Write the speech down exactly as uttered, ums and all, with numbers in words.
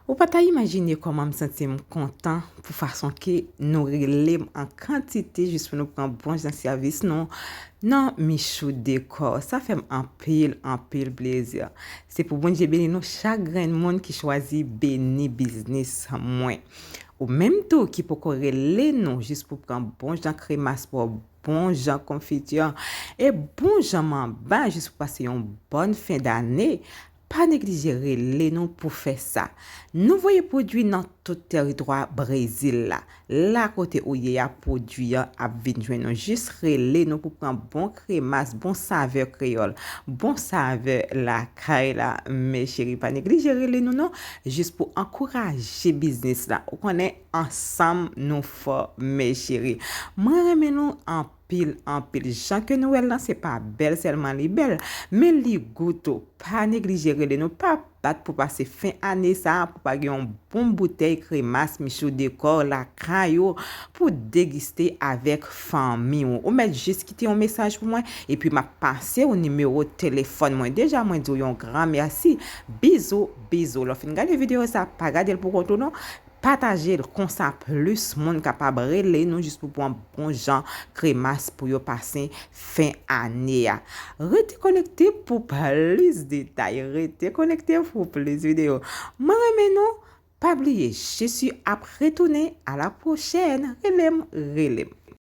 Ou pa ta imajine kòman m santi m kontan pou fason ke nou rele m an kantite jis pou nou pran bon jan sèvis nou nan Michou Decor. Sa fè m anpil, anpil plezi. Se pou Bondye beni nou chak grenn moun ki chwazi beni biznis mwen. Ou menm tou ki poko rele nou jis pou pran bon jan kremas pou bon jan konfiti e bon jan manba jis pou pase yon bòn fen dane, pa neglije rele nou pou fè sa. Nou voye pwodui nan tout tèritwa Brezil la. La kote ou ye a, pwodui an ap vin jwenn nou. Jis rele nou pou pran bon kremas, bon savè kreyòl, bon savè lakay la. Mes chéris, pa neglije rele nou non, jis pou ankouraje biznis la. Ou konnen ansanm nou fò, mes chéris. Mwen renmen nou anpil, anpil. Jan ke nou wè l lan, se pa bèl sèlman li bèl, men li gou tou. Pa neglije rele nou, pa bat pou pase fen ane sa a, pou pa gen yon bon boutèy kremas Michou Decor lakay ou pou degiste avèk fanmi w. Ou mèt jis kite yon mesaj pou mwen, epi m ap pase w nimewo telefòn mwen. Deja, mwen di w yon gran mèsi. Bizou, bizou. Lè w fin gade videyo sa, pa gade l pou kont ou non. Pataje l, konsa plis moun kapab rele nou jis pou pran bon jan kremas pou yo pase fen ane a. Rete konekte pou plis detay. Rete konekte pou plis videyo. Mwen renmen nou. Pa bliye, Jezi ap retounen. A la pwochèn. Rele m, rele m.